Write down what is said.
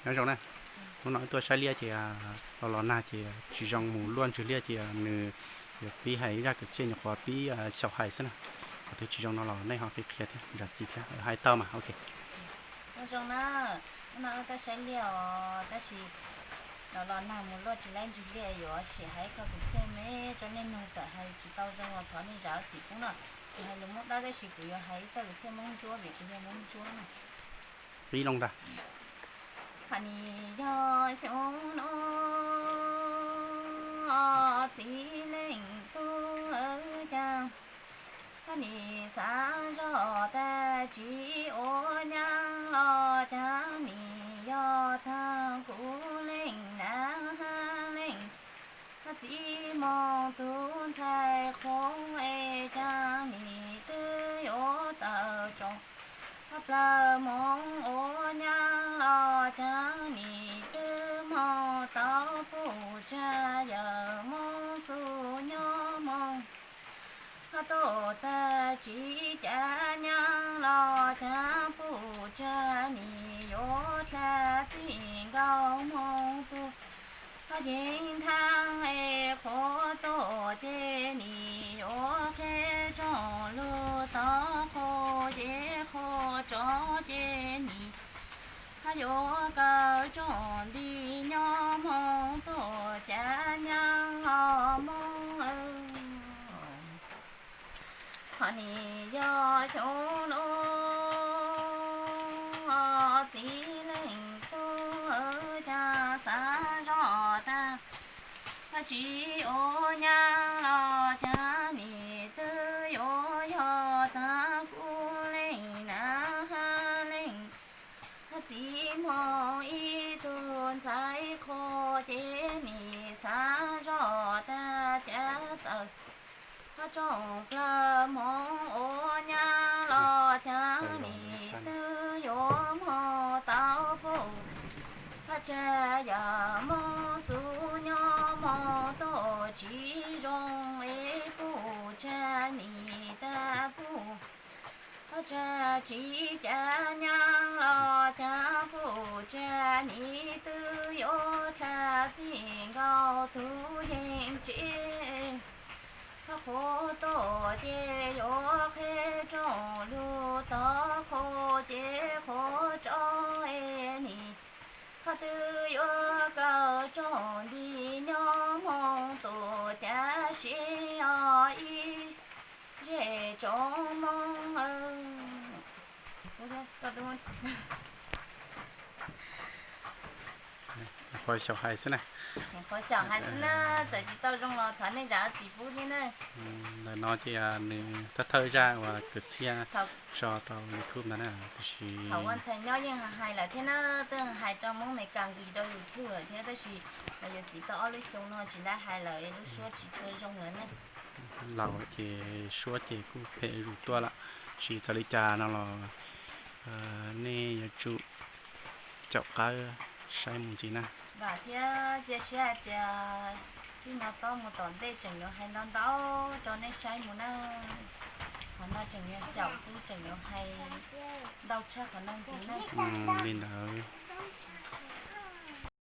Nyob zoo na, hnub no wb tuaj saib liaj ces los los nag ces tsis zoo mus luaj ntswg liaj ces nws yuav pib hais zaj kwv txhiaj nyuam qhuav pib xyaum hais xwb na. Qhov twg tsis zoo no los nej ho qhia qhia thiab zam txim thiab, hais tau mas, ok. Nyob zoo na, hnub no wb tuaj saib liaj os, tab sis los los nag mus luaj tsis laib ntswg liaj, yuav sim hais ib qho kwv txhiaj me rau nej mloog, txawm hais tsis tau zoo los thov nej zam txim pub na. Kuv hais lus Hmoob Dawb tab sis kuv yuav hais ib txoj kwv txhiaj Hmoob Ntsuab vim kuv yog Hmoob Ntsuab na. Ib loo ntag. Hos nim yog xyoo no txiv leej tub cas, hos nim xav zog tag tsis ua nyab los cas, nim yog tag kuv leej nav leej. Hos txiv moog tug ntxhais qhov es cas, nim twb yuav tawm tsoom hos plaws moog ua nyab los cas, nim twb moog tau puj tsag yawm moog xub nyob moog. Hos tuaj tag tsis cav nyab los cas, puj tsag nim yuav dlha txij nkaus moog tuaj. Hos yeej nthab es qhuav tuaj ces nim yuav qheb tsoom lug tod qhua ces qhua tso ces nim hos yuav kaw tsoom nti nyob moog tuaj cav nyab los moog. Hos nim yog xyoo no txiv leej tub cas xav zog tag, hos tsis ua nyab los cas, nim twb yuav yog tag kuv leej nav leej. Hos txiv moog ib tug ntxhais qhua ces nim xav zog tag cav tawm hos tsoom plaws moog ua nyab los cas, nim twb yuav moog tau puj hos tsag yawm moog xub nyob moog tuaj tsis zoo es puj tsag nim tag puj hos tsag tsis cav nyab los cas, puj tsag nim twb yuav dlha txij nkaus tug yeej tsev. Hos qhuav tuaj ces yuav qheb tsoom lug tod qhua ces qhua tso es nim hos twb yuav kaw tsoom nti nyob moog tuaj cav sib os ib zej tsoom moog. Qhuav xyaum hais xwb na. Qhuav xyaum hais xwb na, txawm tsis tau zoo los thov nej zam txim pub thiab na. Ntawm no ces nws thawj thawj zaj uas kwv txhiaj tso rau YouTube ntawd na, tiam sis thaum ua ntxhais nyob yeej hais lawm thiab na, twb hais rau Hmoob Amelikas nqis rau YouTube lawm thiab, tab sis yus txiv tau ob lub xyoo no tsis laib hais lawm, lub suab tsis tshua zoo lawm na. Laus ces suab ces kuj phem zuj zus tuaj lawm, tsis txawm li cas no los nej yuav tsum caum qab saib mus ntxiv na. Vam thiab cia siab hais tias txij no tob mus tom ntej tseem yuav hais ntau ntau rau nej saib mus na. Qhov no tseem yog xyaum xwb, tseem yuav hais ntau tshaj qhov no ntxiv na. Li ntawd